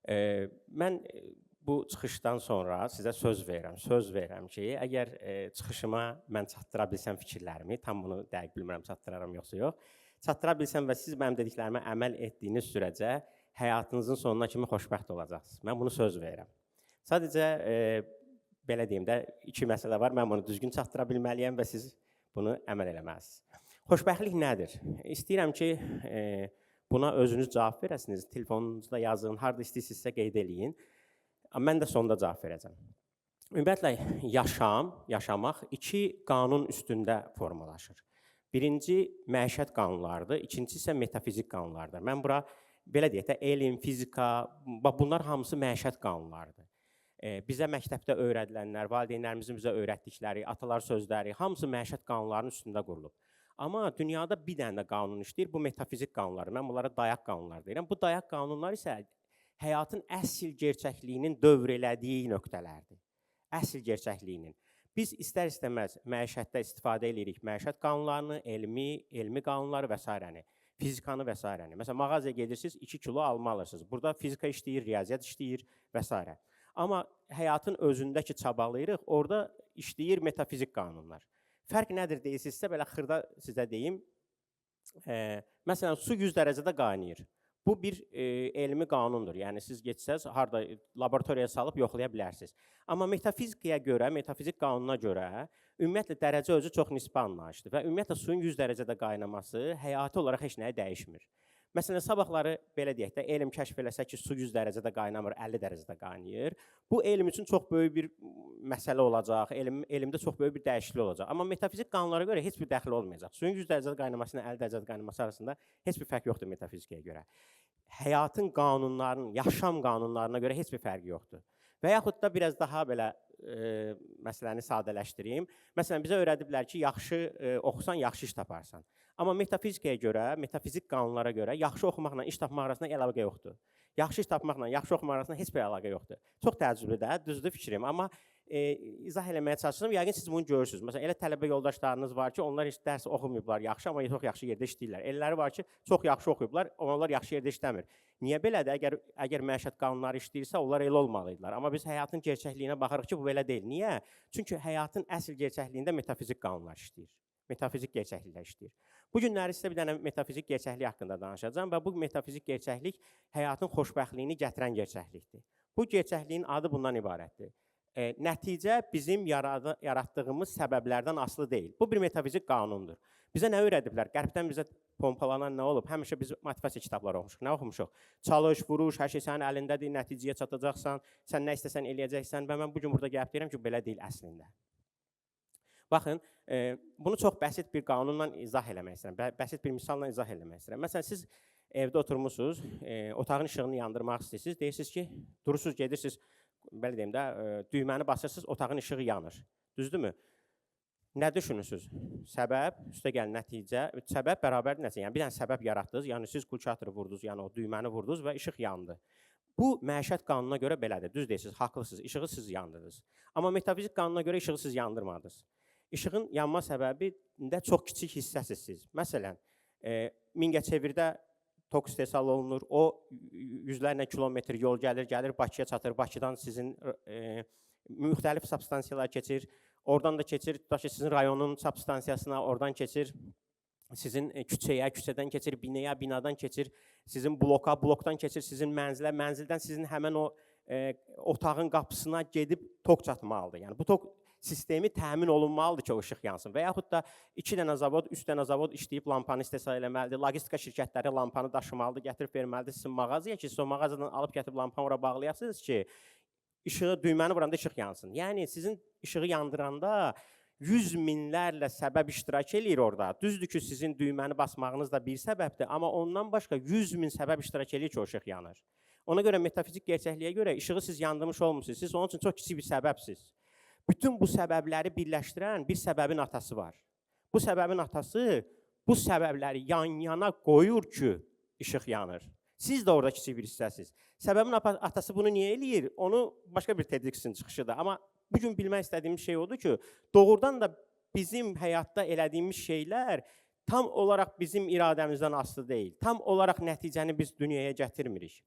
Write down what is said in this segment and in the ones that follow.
Mən bu çıxışdan sonra sizə söz verirəm. Söz verirəm ki, əgər çıxışıma mən çatdıra bilsəm fikirlərimi, tam bunu dəqiq bilmirəm çatdıraram yoxsa yox. Çatdıra bilsəm və siz mənim dediklərimə əməl etdiyiniz sürəcə həyatınızın sonuna kimi xoşbəxt olacaqsınız. Mən bunu söz verirəm. Sadəcə belə deyim də, iki məsələ var. Mən bunu düzgün çatdıra bilməliyəm və siz bunu əməl eləməlisiniz. Xoşbəxtlik nədir? İstəyirəm ki, buna özünüz cavab verəsiniz. Telefonunuzda yazın, harda istəyirsinizsə qeyd eləyin. Amma mən də sonda cavab verəcəm. Ümumiyyətlə yaşam, yaşamaq iki qanun üstündə formalaşır. Birinci məişət qanunlarıdır, ikincisi isə metafizik qanunlardır. Mən bura belə deyək də, elm, fizika, bax bunlar hamısı məişət qanunlarıdır. Bizə məktəbdə öyrədilənlər, valideynlərimizin bizə öyrətdikləri, atalar sözləri, hamısı məişət qanunlarının üstündə qurulub. Amma dünyada bir dənə də qanun işləyir, bu metafizik qanunlar. Mən bunlara dayaq qanunlar deyirəm. Bu dayaq qanunlar isə həyatın əsl gerçəkliyinin dövr elədiyi nöqtələrdir. Əsl gerçəkliyinin. Biz istər-istəməz məişətdə istifadə eləyirik məişət qanunlarını, elmi qanunları və sairəni, fizikanı və sairəni. Məsələn, mağazaya gedirsiniz, 2 kilo alma alırsınız. Burada fizika işləyir, riyaziyyat işləyir və sairə. Amma həyatın özündə ki çabalayırıq, orada işləyir metafizik qanunlar. Fərq nədir deyirsinizsə, belə xırda sizə deyim. Məsələn, su 100 dərəcədə qaynayır. Bu bir elmi qanundur. Yəni siz getsəz harda laboratoriyaya salıb yoxlaya bilərsiniz. Amma metafizikaya görə, metafizik qanuna görə ümumiyyətlə dərəcə özü çox nisbi anlayışdır və ümumiyyətlə suyun 100 dərəcədə qaynaması həyati olaraq heç nəyi dəyişmir. Məsələn, sabahları belə deyək də, elm kəşf eləsə ki, su 100 dərəcədə qaynamır, 50 dərəcədə qaynayır. Bu elm üçün çox böyük bir məsələ olacaq, elmdə çox böyük bir dəyişiklik olacaq. Amma metafizik qanunlara görə heç bir dəxli olmayacaq. Suyun 100 dərəcədə qaynaması ilə 50 dərəcədə qaynaması arasında heç bir fərq yoxdur metafizikaya görə. Həyatın qanunlarının, yaşam qanunlarına görə heç bir fərqi yoxdur. Və yaxud da biraz daha belə məsələni sadələşdirim. Məsələn, bizə öyrədiblər ki, yaxşı oxusan, yaxşı iş taparsan. Amma metafizikaya görə, metafizik qanunlara görə yaxşı oxumaqla iş tapmaq arasında əlaqə yoxdur. Yaxşı iş tapmaqla yaxşı oxumaq arasında heç bir əlaqə yoxdur. Çox təəccüblüdür də, düzdür fikrim, amma izah eləməyə çalışıram. Yəqin siz bunu görürsünüz. Məsələn, elə tələbə yoldaşlarınız var ki, onlar heç dərs oxumayıblar yaxşı, amma çox yaxşı yerdə işləyirlər. Elələri var ki, çox yaxşı oxuyublar, amma onlar yaxşı yerdə işləmir. Niyə belədir? Əgər məişət qanunları işləyirsə, onlar elə olmalı idilər. Amma biz həyatın gerçəkliyinə baxırıq ki, bu belə deyil. Niyə? Çünki həyatın əsl gerçəkliyində metafizik qanunlar işləyir. Metafizik gerçəkliklər işləyir. Bu günləri sizə bir dənə metafizik gerçəklik haqqında danışacağam və bu metafizik gerçəklik həyatın xoşbəxtliyini gətirən gerçəklikdir. Bu gerçəkliyin adı bundan ibarətdir. Nəticə bizim yaratdığımız səbəblərdən asılı deyil. Bu bir metafizik qanundur. Bizə nə öyrədiblər? Qərbdən bizə pompalanan nə olub? Həmişə biz motivasiya kitabları oxumuşuq. Nə oxumuşuq? Çalış, vuruş, hər şey sənin əlindədir, nəticəyə çatacaqsan, sən nə istəsən eləyəcəksən və mən bu gün burada gəlib deyirəm ki, belə deyil əslində. Baxın, bunu çox bəsit bir qanunla izah eləmək istəyirəm. Bəsit bir misalla izah eləmək istəyirəm. Məsələn, siz evdə oturmusunuz, otağın işığını yandırmaq istəyirsiniz. Deyirsiniz ki, durursunuz, gedirsiniz, belə deyim də, düyməni basırsınız, otağın işığı yanır. Düzdürmü? Nə düşünürsünüz? Səbəb, üstəgəl nəticə, səbəb bərabərdir nəticə. Yəni bir dənə səbəb yaratdınız, yəni siz kulçatoru vurdunuz, yəni o düyməni vurdunuz və işıq yandı. Bu məişət qanununa görə belədir. Düz deyirsiniz, haqlısınız. İşığı siz yandırdınız. Amma metafizik qanuna görə işığı siz yandırmadınız. İşığın yanma səbəbində çox kiçik hissəsiz siz. Məsələn, Mingəçevirdə tok istehsal olunur. O yüzlərlə kilometr yol gəlir, gəlir Bakıya çatır. Bakıdan sizin müxtəlif substansiyalar keçir. Oradan da keçir, tutaq ki, sizin rayonun substansiyasına, oradan keçir sizin küçəyə, küçədən keçir binaya, binadan keçir sizin bloka, blokdan keçir sizin mənzilə, mənzildən sizin həmən o otağın qapısına gedib tok çatmalıdır. Yəni bu tok sistemi təmin olunmalıdır ki, o işıq yansın. Və yaxud da 2 dənə zavod, 3 dənə zavod işləyib lampanı istehsal eləməlidir. Logistika şirkətləri lampanı daşımalıdır, gətirib verməlidir sizin mağazaya ki, siz o mağazadan alıb gətirib lampanı ora bağlayasınız ki, işığı düyməni vuranda işıq yansın. Yəni sizin işığı yandıranda yüz minlərlə səbəb iştirak eləyir orada. Düzdür ki, sizin düyməni basmağınız da bir səbəbdir, amma ondan başqa 100 min səbəb iştirak eləyir ki, o işıq yanır. Ona görə metafizik gerçəkliyə görə işığı siz yandırmış olmusunuz. Siz onun üçün çox kiçik bir səbəbsiz. Bütün bu səbəbləri birləşdirən bir səbəbin atası var. Bu səbəbin atası bu səbəbləri yan-yana qoyur ki, işıq yanır. Siz də orada kiçik bir hissəsiniz. Səbəbin atası bunu niyə eləyir? Onu başqa bir TEDx-in çıxışıdır. Amma bu gün bilmək istədiyim şey odur ki, doğrudan da bizim həyatda elədiyimiz şeylər tam olaraq bizim iradəmizdən asılı deyil. Tam olaraq nəticəni biz dünyaya gətirmirik.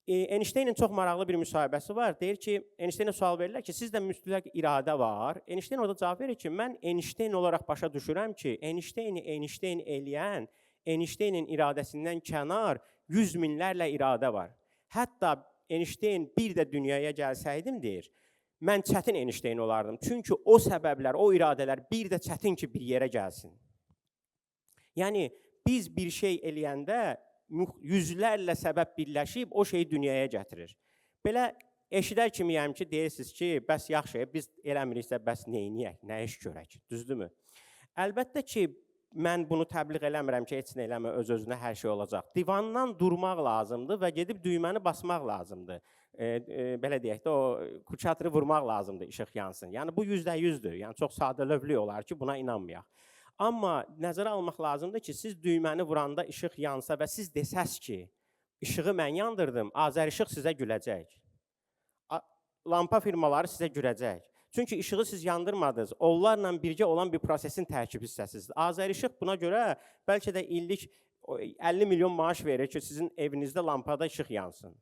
Einsteinin çox maraqlı bir müsahibəsi var. Deyir ki, Einsteinə sual verirlər ki, sizdə mütləq iradə var. Einstein orada cavab verir ki, mən Einstein olaraq başa düşürəm ki, Einsteini Einstein eləyən Einsteinin iradəsindən kənar yüz minlərlə iradə var. Hətta Einstein bir də dünyaya gəlsəydim deyir, mən çətin Einstein olardım. Çünki o səbəblər, o iradələr bir də çətin ki bir yerə gəlsin. Yəni biz bir şey eləyəndə yüzlərlə səbəb birləşib o şeyi dünyaya gətirir. Belə eşidər kimiyəm ki, deyirsiniz ki, bəs yaxşı, biz eləmiriksə bəs neyniyək, nə iş görək, düzdürmü? Əlbəttə ki, mən bunu təbliğ eləmirəm ki, heç nə eləmə, öz-özünə hər şey olacaq. Divandan durmaq lazımdır və gedib düyməni basmaq lazımdır. Belə deyək də, o kurçatırı vurmaq lazımdır, işıq yansın. Yəni bu %100-dür. Yəni çox sadəlövhlük olar ki, buna inanmayaq. Amma nəzərə almaq lazımdır ki, siz düyməni vuranda işıq yansa və siz desəz ki, işığı mən yandırdım, Azərişıq sizə güləcək. Lampa firmaları sizə güləcək. Çünki işığı siz yandırmadınız. Onlarla birgə olan bir prosesin tərkib hissəsiniz. Azərişıq buna görə bəlkə də illik 50 milyon maaş verir ki, sizin evinizdə lampada işıq yansın.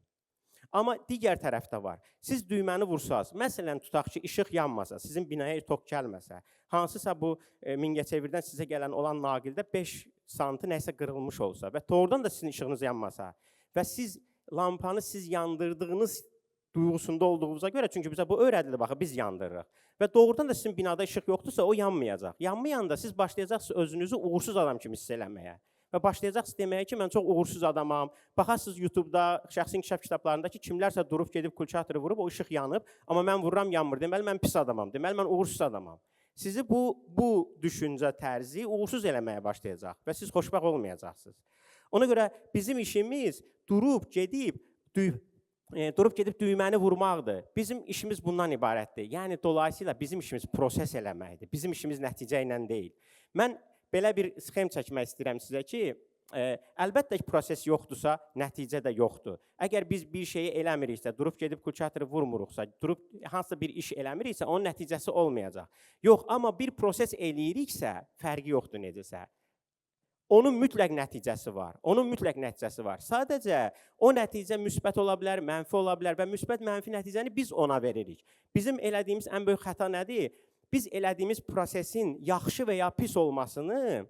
Amma digər tərəfdə var. Siz düyməni vursaz, məsələn tutaq ki, işıq yanmasa, sizin binaya tok gəlməsə, hansısa bu Mingəçevirdən sizə gələn olan naqildə 5 santı nəsə qırılmış olsa və doğrudan da sizin işığınız yanmasa və siz lampanı siz yandırdığınız duyğusunda olduğunuza görə, çünki bizə bu öyrədilir, baxın, biz yandırırıq. Və doğrudan da sizin binada işıq yoxdursa, o yanmayacaq. Yanmayanda siz başlayacaqsınız özünüzü uğursuz adam kimi hiss eləməyə. Və başlayacaqsınız deməyə ki, mən çox uğursuz adamam. Baxarsınız YouTube-da, şəxsi inkişaf kitablarında ki, kimlərsə durub gedib kulçatırı vurub, o işıq yanıb, amma mən vururam, yanmır. Deməli, mən pis adamam. Deməli, mən uğursuz adamam. Sizi bu düşüncə tərzi uğursuz eləməyə başlayacaq və siz xoşbəxt olmayacaqsınız. Ona görə bizim işimiz durub gedib düyməni vurmaqdır. Bizim işimiz bundan ibarətdir. Yəni dolayısıyla bizim işimiz proses eləməkdir. Bizim işimiz nəticə ilə deyil. Mən belə bir sxem çəkmək istəyirəm sizə ki, əlbəttə ki, proses yoxdursa, nəticə də yoxdur. Əgər biz bir şeyi eləmiriksə, durub gedib kulçatırı vurmuruqsa, durub hansısa bir iş eləmiriksə, onun nəticəsi olmayacaq. Yox, amma bir proses eləyiriksə, fərqi yoxdur necəsə. Onun mütləq nəticəsi var. Onun mütləq nəticəsi var. Sadəcə o nəticə müsbət ola bilər, mənfi ola bilər və müsbət mənfi nəticəni biz ona veririk. Bizim elədiyimiz ən böyük xəta nədir? Biz elədiyimiz prosesin yaxşı və ya pis olmasını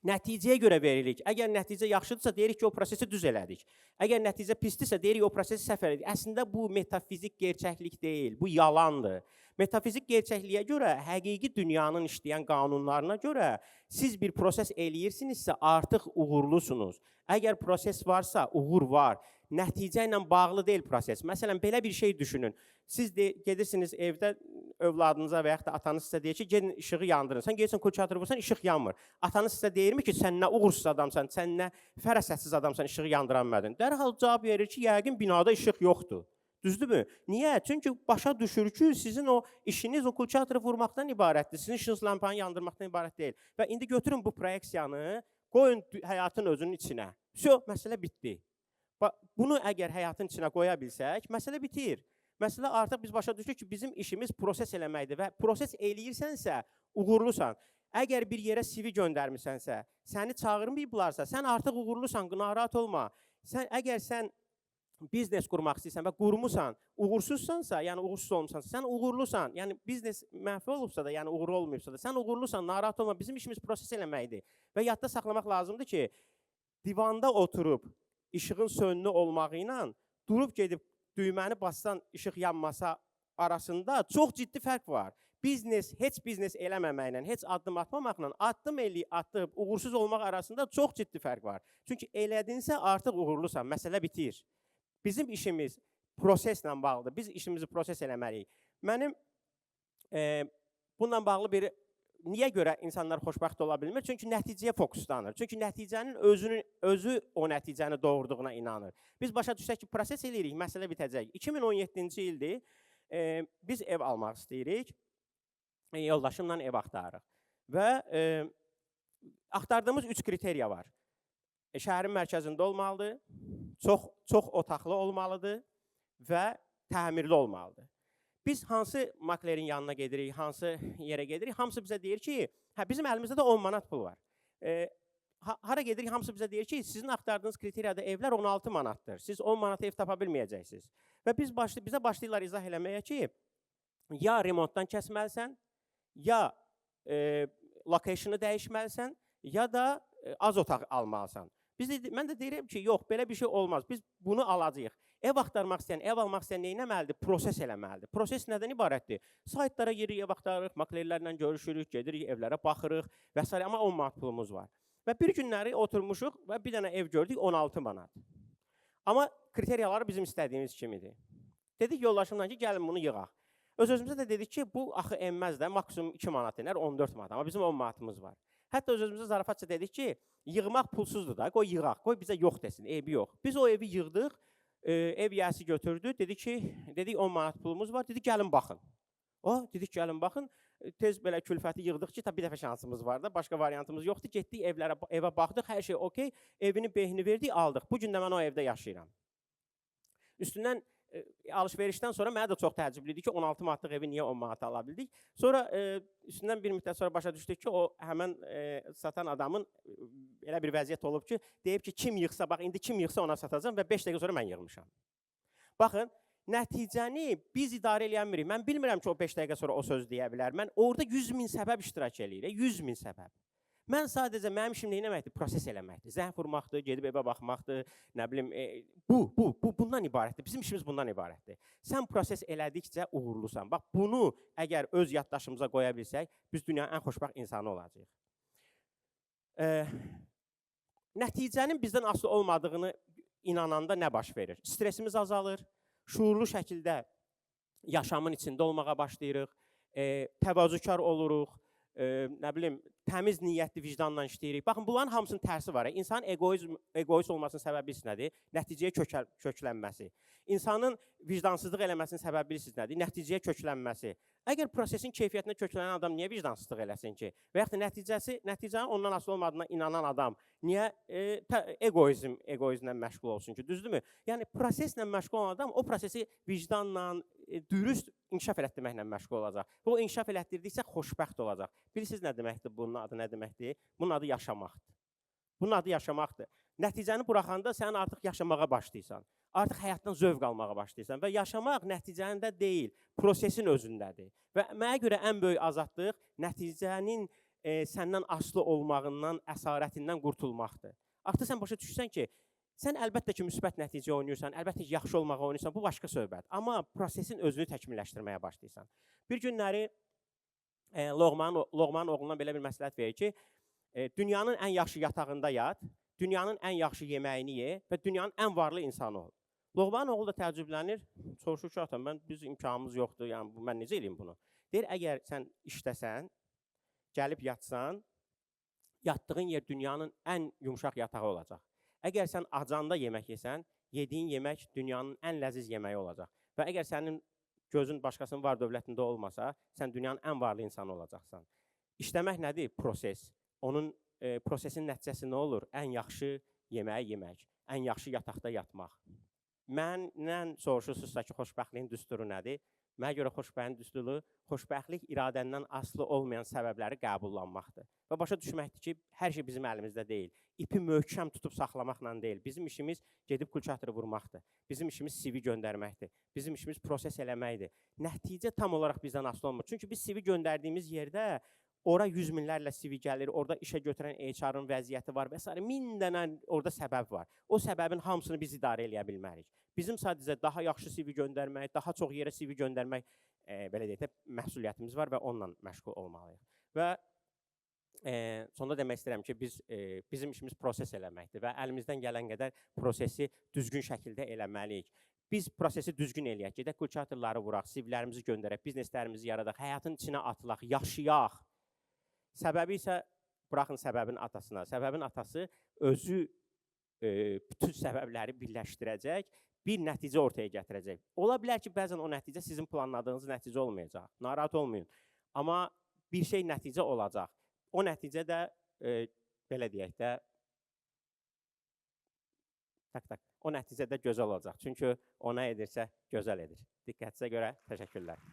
nəticəyə görə veririk. Əgər nəticə yaxşıdırsa, deyirik ki, o prosesi düz elədik. Əgər nəticə pisdirsə, deyirik o prosesi səhv elədik. Əslində bu metafizik gerçəklik deyil, bu yalandır. Metafizik gerçəkliyə görə, həqiqi dünyanın işləyən qanunlarına görə siz bir proses eləyirsinizsə, artıq uğurlusunuz. Əgər proses varsa, uğur var. Nəticə ilə bağlı deyil proses. Məsələn, belə bir şey düşünün. Siz gedirsiniz evdə övladınıza və yaxud da atanız sizə deyir ki, gedin işığı yandırın. Sən gedirsən kulçatırı vursan, işıq yanmır. Atanız sizə deyirmi ki, sən nə uğursuz adamsan, sən nə fərasətsiz adamsan, işığı yandıra bilmədin. Dərhal cavab verir ki, yəqin binada işıq yoxdur. Düzdürmü? Niyə? Çünki başa düşür ki, sizin o işiniz o kulçatırı vurmaqdan ibarətdir. Sizin işiniz lampanı yandırmaqdan ibarət deyil. Və indi götürün bu proyeksiyanı, qoyun həyatın özünün içinə. Vso, məsələ bitdi. Bunu əgər həyatın içinə qoya bilsək, məsələ bitir. Məsələ artıq biz başa düşürük ki, bizim işimiz proses eləməkdir və proses eləyirsənsə, uğurlusan. Əgər bir yerə CV göndərmisənsə, səni çağırmayıblarsa, sən artıq uğurlusan, narahat olma. Əgər sən biznes qurmaq istəyirsən və qurmusan, uğursuzsansa, yəni uğursuz olmusansa, sən uğurlusan. Yəni biznes məhv olubsa da, yəni uğurlu olmayıbsa da, sən uğurlusan, narahat olma. Bizim işimiz proses eləməkdir. Və yadda saxlamaq lazımdır ki, divanda oturub işığın sönlü olmağı ilə durub gedib düyməni bassan, işıq yanmasa arasında çox ciddi fərq var. Biznes, heç biznes eləməməklə, heç addım atmamaqla, addım atıb uğursuz olmaq arasında çox ciddi fərq var. Çünki elədinsə artıq uğurlusan, məsələ bitir. Bizim işimiz proseslə bağlıdır. Biz işimizi proses eləməliyik. Mənim bununla bağlı bir niyə görə insanlar xoşbəxt ola bilmir? Çünki nəticəyə fokuslanır. Çünki nəticənin özü o nəticəni doğurduğuna inanır. Biz başa düşsək ki, proses eləyirik, məsələ bitəcək. 2017-ci ildir. Biz ev almaq istəyirik. Yoldaşımla ev axtarırıq. Və axtardığımız 3 kriteriya var. Şəhərin mərkəzində olmalıdır, çox otaqlı olmalıdır və təmirli olmalıdır. Biz hansı maklerin yanına gedirik, hansı yerə gedirik, hamısı bizə deyir ki, hə bizim əlimizdə də 10 manat pul var. Hara gedirik, hamısı bizə deyir ki, sizin axtardığınız kriteriyada evlər 16 manatdır. Siz 10 manata ev tapa bilməyəcəksiniz. Və bizə başlayırlar izah eləməyə ki, ya remontdan kəsməlisən, ya location'ı dəyişməlisən, ya da az otaq almalısan. Mən də deyirəm ki, yox, belə bir şey olmaz. Biz bunu alacağıq. Ev axtarmaq istəyən, ev almaq istəyən nə etməlidir? Proses eləməlidir. Proses nədən ibarətdir? Saytlara giririk, ev axtarırıq, maklerlərlə görüşürük, gedirik, evlərə baxırıq və s. Amma 10 manat pulumuz var. Və bir günləri oturmuşuq və bir dənə ev gördük 16 manat. Amma kriteriyaları bizim istədiyimiz kimidir. Dedik yoldaşımla ki, gəlin bunu yığaq. Öz-özümüzə də dedik ki, bu axı enməz də, maksimum 2 manat enər, 14 manat. Amma bizim 10 manatımız var. Hətta öz-özümüzə zarafatca dedik ki, yığmaq pulsuzdur da, qoy yığaq, qoy bizə yox desin, eybi yox. Biz o evi yığdıq, ev yiyəsi götürdü, dedi ki, dedik 10 manat pulumuz var, dedi gəlin baxın. O, dedik gəlin baxın. Tez belə külfəti yığdıq ki, bir dəfə şansımız var da, başqa variantımız yoxdur. Getdik evlərə, evə baxdıq, hər şey okey, evini behini verdik, aldıq. Bu gün də mən o evdə yaşayıram. Üstündən alış-verişdən sonra mənə də çox təəccüblü idi ki, 16 manatlıq evi niyə 10 manata ala bildik. Sonra üstündən bir müddət sonra başa düşdük ki, o həmən satan adamın elə bir vəziyyət olub ki, deyib ki, kim yığsa, bax indi kim yığsa ona satacağam və 5 dəqiqə sonra mən yığmışam. Baxın, nəticəni biz idarə eləyə bilmirik. Mən bilmirəm ki, o 5 dəqiqə sonra o söz deyə bilər. Mən orada 100 min səbəb iştirak eləyir, 100 min səbəb. Mən sadəcə mənim işim nə etməkdir? Proses eləməkdir. Zəng vurmaqdır, gedib evə baxmaqdır, nə bilim, bu bundan ibarətdir. Bizim işimiz bundan ibarətdir. Sən proses elədikcə uğurlusan. Bax, bunu əgər öz yaddaşımıza qoya bilsək, biz dünyanın ən xoşbəxt insanı olacağıq. Nəticənin bizdən asılı olmadığını inananda nə baş verir? Stresimiz azalır, şuurlu şəkildə yaşamın içində olmağa başlayırıq, təvazökar oluruq, nə bilim, təmiz niyyətli vicdanla işləyirik. Baxın, bunların hamısının tərsi var. İnsanın egoist olmasının səbəbi bilirsiniz nədir? Nəticəyə köklənməsi. İnsanın vicdansızlıq eləməsinin səbəbi bilirsiniz nədir? Nəticəyə köklənməsi. Əgər prosesin keyfiyyətinə köklənən adam niyə vicdansızlıq eləsin ki? Və yaxud da nəticənin ondan asılı olmadığına inanan adam niyə egoizmlə məşğul olsun ki? Düzdürmü? Yəni proseslə məşğul olan adam o prosesi vicdanla, dürüst inkişaf elətdirməklə məşğul olacaq. Və o inkişaf elətdirdikcə xoşbəxt olacaq. Bilirsiniz nə deməkdir? Bunun adı nə deməkdir? Bunun adı yaşamaqdır. Bunun adı yaşamaqdır. Nəticəni buraxanda sən artıq yaşamağa başlayırsan. Artıq həyatdan zövq almağa başlayırsan və yaşamaq nəticənin də deyil, prosesin özündədir. Və mənə görə ən böyük azadlıq nəticənin səndən asılı olmağından, əsarətindən qurtulmaqdır. Artıq sən başa düşürsən ki, sən əlbəttə ki, müsbət nəticə oynayırsan, əlbəttə ki, yaxşı olmağa oynayırsan, bu başqa söhbət. Amma prosesin özünü təkmilləşdirməyə başlayırsan. Bir günləri Loğmanın oğluna belə bir məsləhət verir ki, dünyanın ən yaxşı yatağında yat, dünyanın ən yaxşı yeməyini ye və dünyanın ən varlı insanı ol. Loğmanın oğlu da təəccüblənir, soruşur ki, ata, biz imkanımız yoxdur, yəni mən necə eləyim bunu? Deyir, əgər sən işləsən, gəlib yatsan, yatdığın yer dünyanın ən yumşaq yatağı olacaq. Əgər sən acanda yemək yesən, yediyin yemək dünyanın ən ləziz yeməyi olacaq. Və əgər sənin gözün başqasının var dövlətində olmasa, sən dünyanın ən varlı insanı olacaqsan. İşləmək nədir? Proses. Onun prosesin nəticəsi nə olur? Ən yaxşı yeməyi yemək, ən yaxşı yataqda yatmaq. Məndən soruşursunuzsa ki, xoşbəxtliyin düsturu nədir? Mənə görə xoşbəxtliyin düsturu, xoşbəxtlik iradəndən asılı olmayan səbəbləri qəbullanmaqdır. Və başa düşməkdir ki, hər şey bizim əlimizdə deyil. İpi möhkəm tutub saxlamaqla deyil. Bizim işimiz gedib kulçatırı vurmaqdır. Bizim işimiz CV göndərməkdir. Bizim işimiz proses eləməkdir. Nəticə tam olaraq bizdən asılı olmur. Çünki biz CV göndərdiyimiz yerdə ora 100 minlərlə CV gəlir, orada işə götürən HR-ın vəziyyəti var və s. Min dənə orada səbəb var. O səbəbin hamısını biz idarə eləyə bilmərik. Bizim sadəcə daha yaxşı CV göndərmək, daha çox yerə CV göndərmək, belə deyək də, məsuliyyətimiz var və onunla məşğul olmalıyıq. Və sonda demək istəyirəm ki, bizim işimiz proses eləməkdir və əlimizdən gələn qədər prosesi düzgün şəkildə eləməliyik. Biz prosesi düzgün eləyək, gedək kulçatırları vuraq, CV-lərimizi göndərək, bizneslərimizi yaradaq, həyatın içinə atılaq, yaşayaq. Səbəbi isə buraxın səbəbin atasına. Səbəbin atası özü bütün səbəbləri birləşdirəcək, bir nəticə ortaya gətirəcək. Ola bilər ki, bəzən o nəticə sizin planladığınız nəticə olmayacaq. Narahat olmayın. Amma bir şey nəticə olacaq. O nəticə də belə deyək də tak-tak. O nəticə də gözəl olacaq. Çünki o nə edirsə gözəl edir. Diqqətinizə görə təşəkkürlər.